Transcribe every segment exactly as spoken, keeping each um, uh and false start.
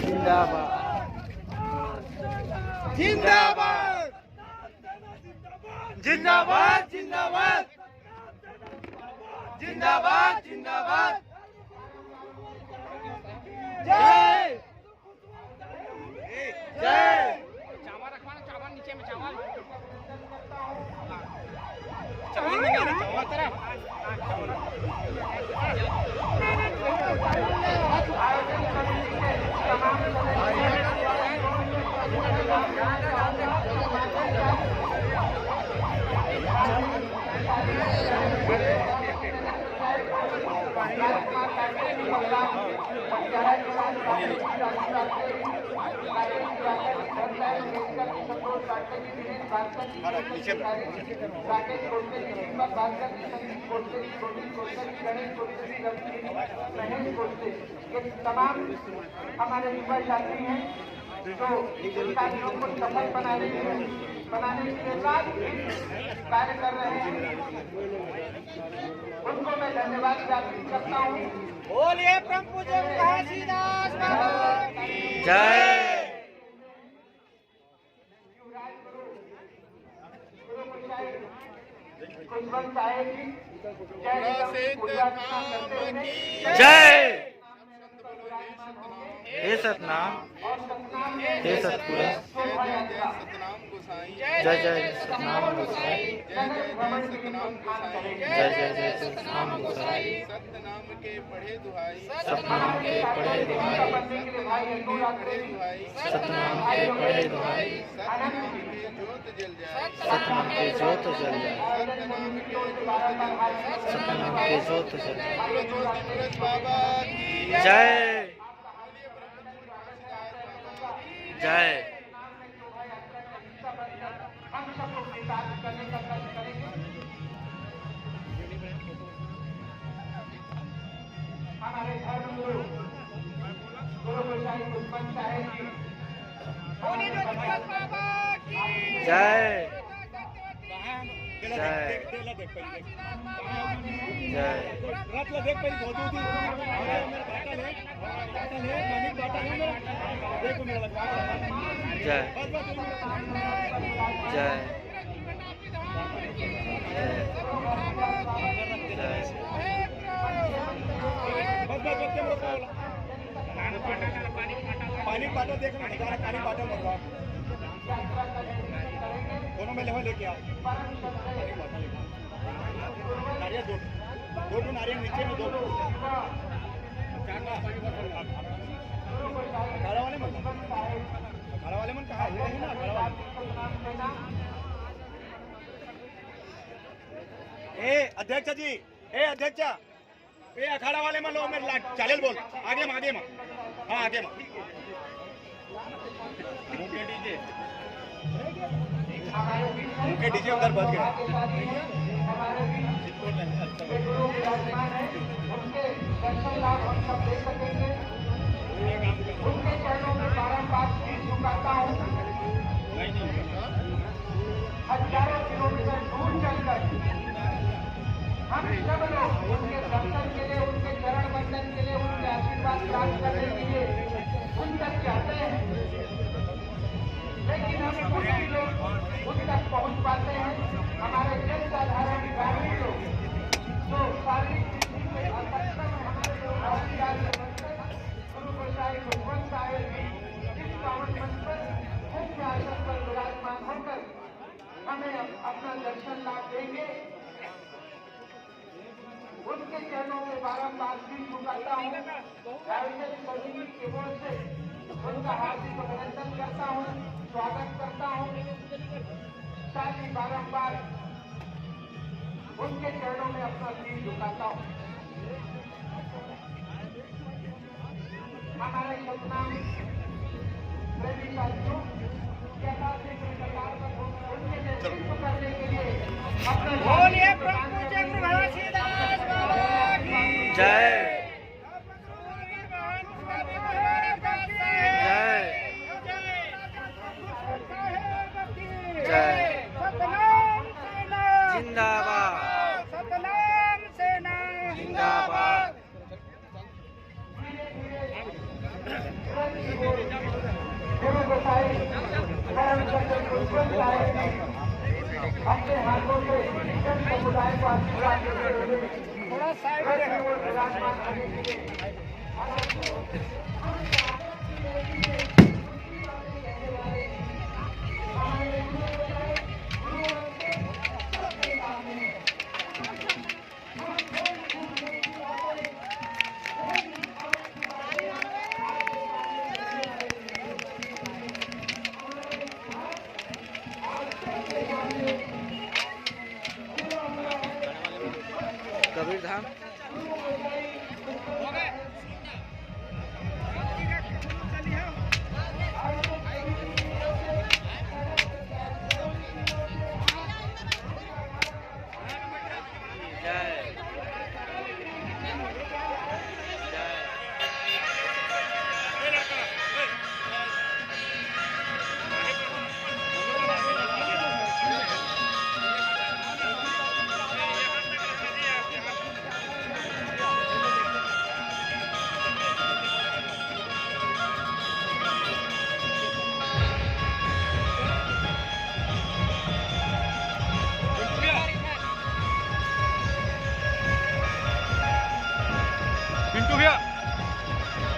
जिंदाबाद। जिंदाबाद। जिंदाबाद, जिंदाबाद। जिंदाबाद, जिंदाबाद। जय। जय। चावल रखवा ना, चावल नीचे में, चावल। चावल में नहीं, चावल तरफ। ये तमाम हमारे युवा साथी हैं जो इन कार्यों को सफल बनाने के लिए, बनाने के लिए रात दिन कार्य कर रहे हैं, उनको मैं धन्यवाद ज्ञापित करता हूँ। बोलिए परम पूज्य घासीदास बाबा की जय। जय। हे सतनाम, हे सतपुरुष। जय जय सतनाम गोसाई। जय जय जय सतनाम गोसाई। सतनाम के पढ़े दुहाई। सतनाम के पढ़े दुहाई। सतनाम के पढ़े दुहाई। सतनाम के जोत जल जाए। सतनाम के जोत जल जाए। सतनाम के जोत जल जाए। सतनाम के जोत जल जाए। बोलो जोत सूरज बाबा की जय। जय। हम सबको कृतार्थ करने का कष्ट करेंगे। हमारे धर्म गुरु गुरु गोसाई कुसुमन साहेब जी। बोलिए जोत सूरज बाबा की जय। जय। जय। रथ ला देख पहले, धोती उती। मेरा बाटा ले, बाटा ले, मानिक बाटा ले मेरा। देखो मेरा लगा। जय। बस, बस, बस। जय। जय। जय। बस, बस, बस, कैमरा खोल। पानी पाटा देखो ना, जरा पानी पाटा मंगवाओ। दोनों में लेवा लेके आओ। पानी पाटा लेके आओ। नारियल दो, दो, दो नारियल नीचे में दो। अखाड़ा वाले मन, अखाड़ा वाले मन कहाँ है? ये है ना अखाड़ा वाले। ए अध्यक्ष जी, ए अध्यक्ष, ए अखाड़ा वाले मन लोग में ला-, चालेल बोल, आगे में, आगे में, हाँ आगे में। मुके डीजे, मुके डीजे उधर बज गया। उनके दर्शन लाभ हम सब दे सकेंगे। उनके चरणों में बारंबार शीश झुकाता हूँ। हजारों किलोमीटर दूर चलकर हम सब लोग उनके दर्शन के लिए, उनके चरण वंदन के लिए, उनके आशीर्वाद प्राप्त करने के लिए उन तक जाते हैं। लेकिन हम कुछ ही लोग उन तक पहुंच पाते हैं। हमारे जन साधारण ग्रामीण लोग जो शारीरिक दृष्टि से असक्षम हैं, हमारे लोग भागीदार गुरु गोसाई भगवंत साहेब भी इस पावन मंच पर मुख्य आसन पर विराजमान होकर हमें अप-, अपना दर्शन लाभ देंगे। उनके चरणों में बारंबार शीश झुकाता हूँ। आयोजक समिति की ओर से उनका हार्दिक अभिनंदन करता हूँ, स्वागत करता हूँ। साथ ही बारंबार उनके चरणों में अपना शीश झुकाता हूँ। हमारे सतनाम प्रेमी साथियों, यथाशीघ्र कतार में उनके नेतृत्व करने के लिए अपने बोलिए प्रभु चंद्र घासीदास बाबा की जय। जय। जय। गुरु गोसाई परम सज्जन पुरुषोत्तम साहेब जी अपने हाथों से जन समुदाय को आशीर्वाद देते हुए थोड़ा साइड में विराजमान होने के लिए कबीर धाम। पिंटू भैया,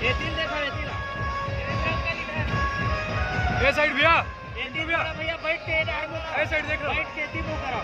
ये तीन देखो, ये तीन। ये साइड भैया। ये तीन भैया। भैया बैठ के ये साइड देख लो। बैठ के तीन करो।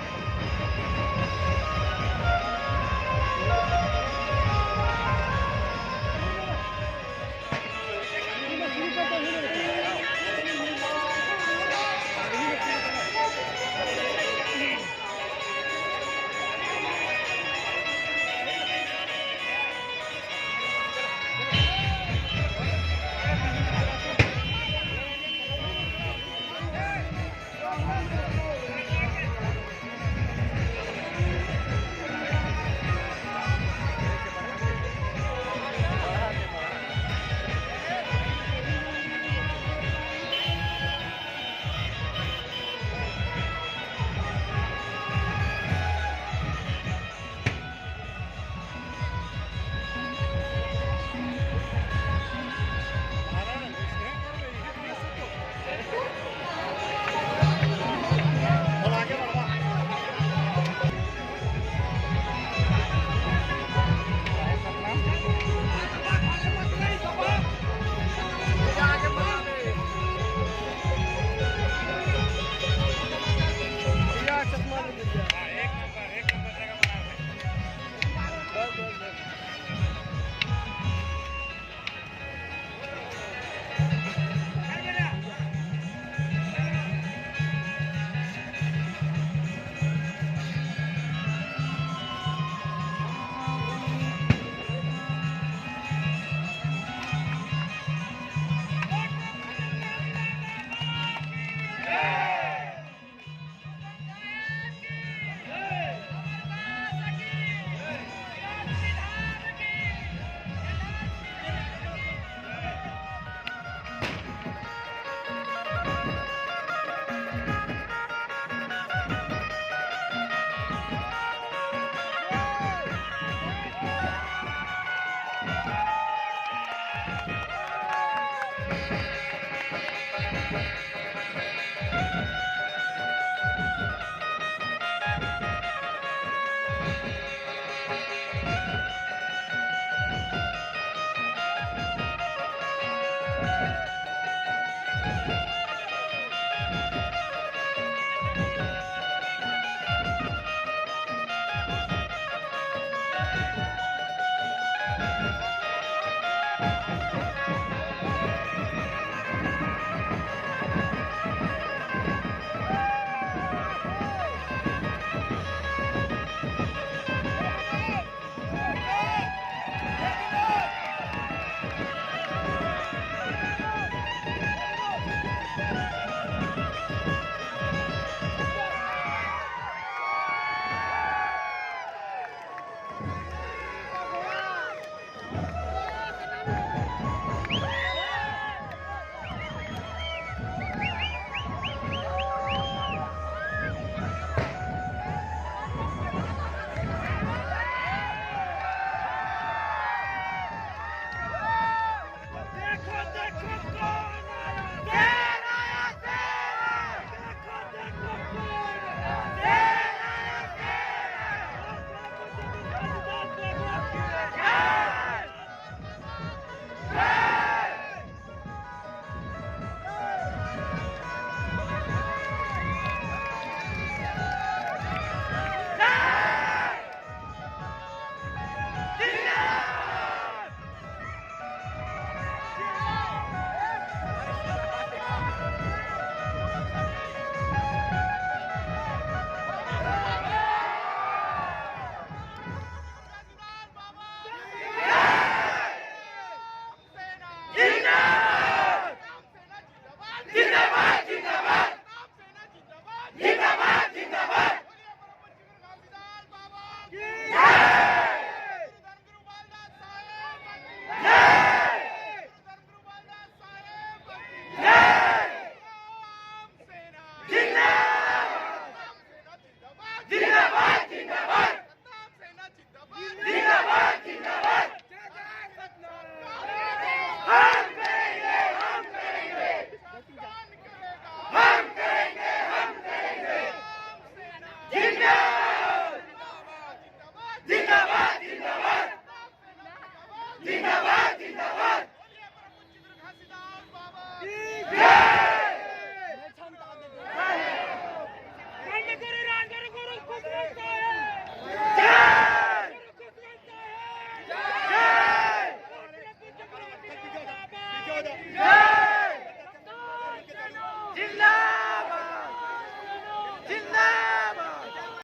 जिंदाबाद।